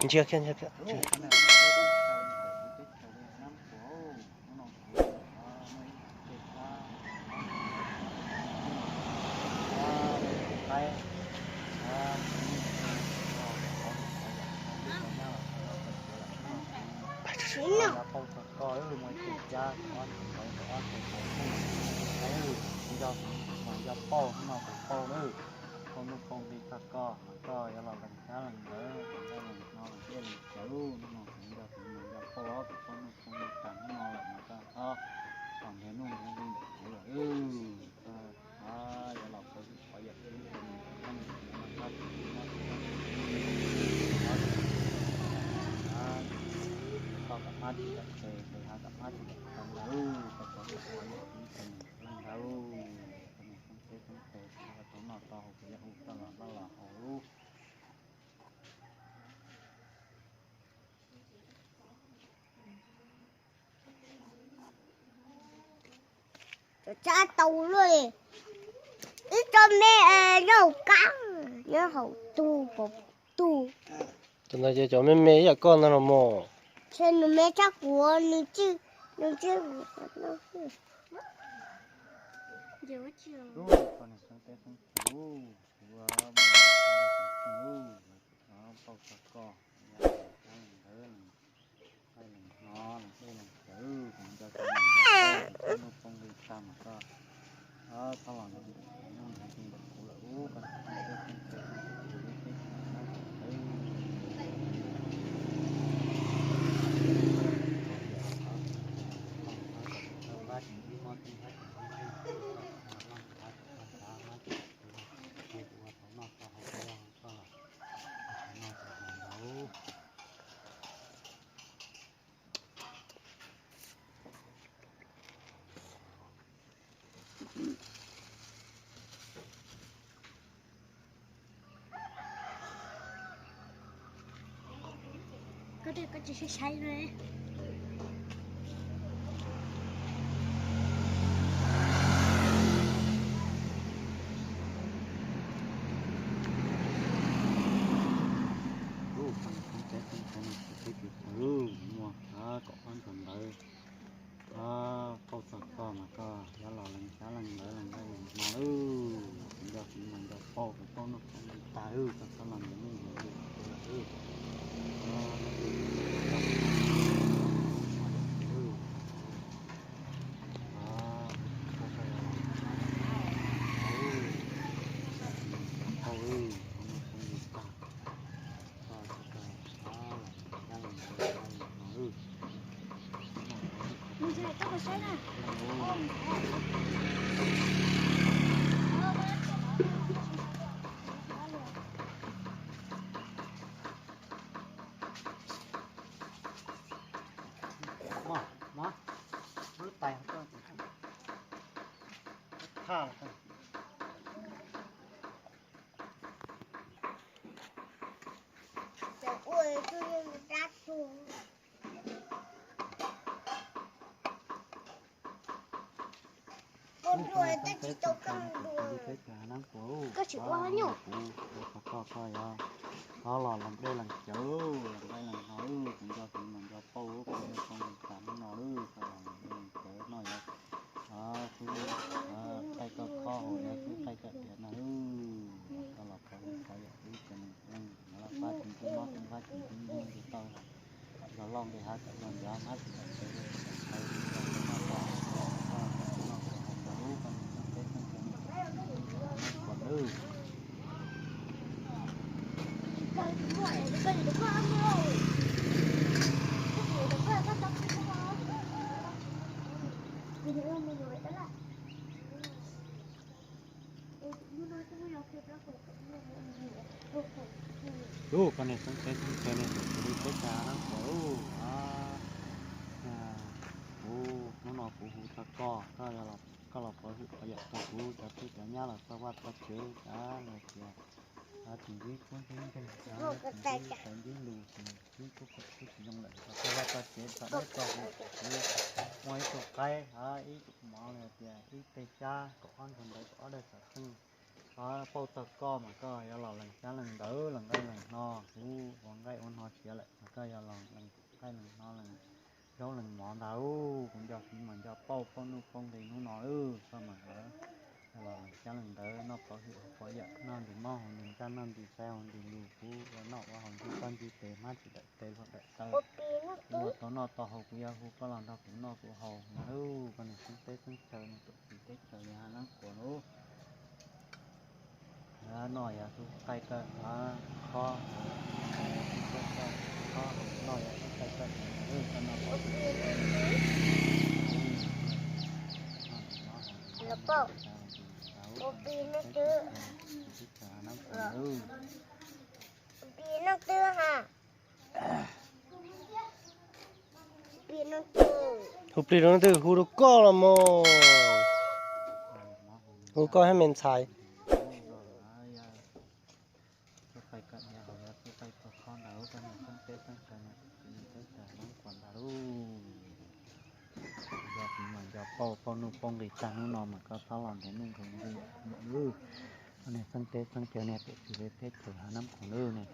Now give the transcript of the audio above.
Ntsia kiag, ntsia kiag. Pauj txog koj, muaj ib tug cab kaum ob txheeb ntawv, kaum ob txheeb ntawv, nco, mas nco pauj, hnub no kuv pauj lawm, pauj nuj pauj nqi txog koj, mas koj yuav los lees xyab lees ntawv, lees nkauj lees no, lees dej lees cawv, hnub no kuv nco kuv mas nco pauj, kuv pauj nuj pauj nqi tas hnub no lawm mas koj txhob los nrhiav nuj nrhiav nqi ntawm kuv lawm. Koj yuav los qhuav hwj qhuav yam wb tus neeg leej, koj tsis mob tsis mob tsis mob, koj kam mab tsis kam tes, tes hav kam mab tsis kam tes ntag, koj qhuav hwj qhuav yam wb tus neeg leej ntag. Koj niag xoob teb xoob tes, tau noj tau haus, kuv yuav hu koj los noj los haus. Txhob tau luaj li, ib tsob me nyob hauv kab, nyob hauv tug, hauv tug. Cov ntawd ces cov me me ib yam koj ntag los mas. Nws me tshaj kuv, nws tsis, nws tsis. Pauj txog koj, lees xyab lees ntawv, lees nqaij lees hno, lees dej lees cawv, kuv nco kuv mas nco koj, kuv pauj nuj pauj nqi tag mas koj txhob los nrhiav nuj nrhiav nqi ntawm kuv lawm, koj niag xoob teb xoob tes, kuv lub teb chaws no na, kuv npab tsis ntsib mob tsis npab tsis ntsib nkeeg, koj txhob los noj npab tsis npab npab, npab tsis npab, kuv ua tau noj tau haus, kuv ua tau noj tau haus ntag. Koj, koj tsis saib saib li. Ub, koj niag xoob teb xoob tes no kuv twb tsis tau muaj kaum ob ntawv ntawd. Pauj txog koj mas koj yuav los lees xyab lees ntawv lees nqaij lees hno lawm, kuv nco kuv mas nco pauj, kuv pauj nuj pauj nqi tag, koj txhob los nrhiav nuj nrhiav nqi ntawm kuv lawm. Koj tsis ua nyuj. Koj los lees dej lees cawv, lees nqaij lees hno, kuv nco kuv mas nco pauj, kuv nco pauj tas hnub no, koj los lees dej lees cawv no yog xwb, qaij koj khob hauv yog xwb, qaij koj diav no, koj los qhuav hwj qhuav yam wb tus neeg leej, nov laj pab tsis ntsib mob tsis npab tsis ntsib nkeeg, tsis tau nrog lauj nqi hav kom nrog nrov, hmab tsis kom tes, tsis kom tau, tsis tau noj tau haus, tsis tau noj tau haus ntawd, koj niag xoob teb xoob tes no kuv lwj. Ub, koj niag xoob teb xoob tes no kuv lwj teb tas na kuv. Kuv hnub no kuv hu txog koj, koj los qhuav hwj qhuav yam tau kuv cov tub cov nyab los txog vaj txog tsev, cov los tias tsis ntsib cuab ntsib nkeeg, tsis ntsib lus, tsis ntsib cuab kaum cuab tsis zoo lawm, los txog vaj txog tsev txog dawb txog huv, kuv muaj ib tug qaib, ib tug mov, los tias ib teg xyab, kaum ob ntug ntawv, kaum ob daim xov tooj, Qhov pauj txog koj mas koj yuav los lees xyab lees ntawv lees nqaij lees hno, kuv ua nqaij ua hno siav lawm mas koj yuav los lees nqaij lees hno lees zaub lees mov ntag. Kuv nco txiv mas nco pauj pauj nuj pauj nqis hnub no, koj mas yuav los lees xyab lees ntawv noj pov hwm pov yawm, noj ntim mob haus ntim ntsaj noj ntim xaiv haus ntim lus, kuv ua noj ua haus ntsib pob ntsib tes hmab tsis dawm tes luag dawm taw. Kuv ua tau noj tau haus kuv yuav hu koj los nrog kuv noj kuv haus na. Koj niag xeeb teb xeeb chaw niag tuam txiv teb chaws niag hav nab kuam lauj. Noj yog xub qaij kawg, khob, khob noj yog xub qaij kawg, koj noj pov Hu plig rau leej twg? Hu rau koj los mas. Hu koj thiab me ntxhais. Nco pauj pauj nuj pauj nqis tag hnub no mas koj txhob los nrhiav nuj nrhiav nqis. Koj niag xeeb teb xeeb chaw niag tuam txiv teb chaws hav nab khoom lwj ne.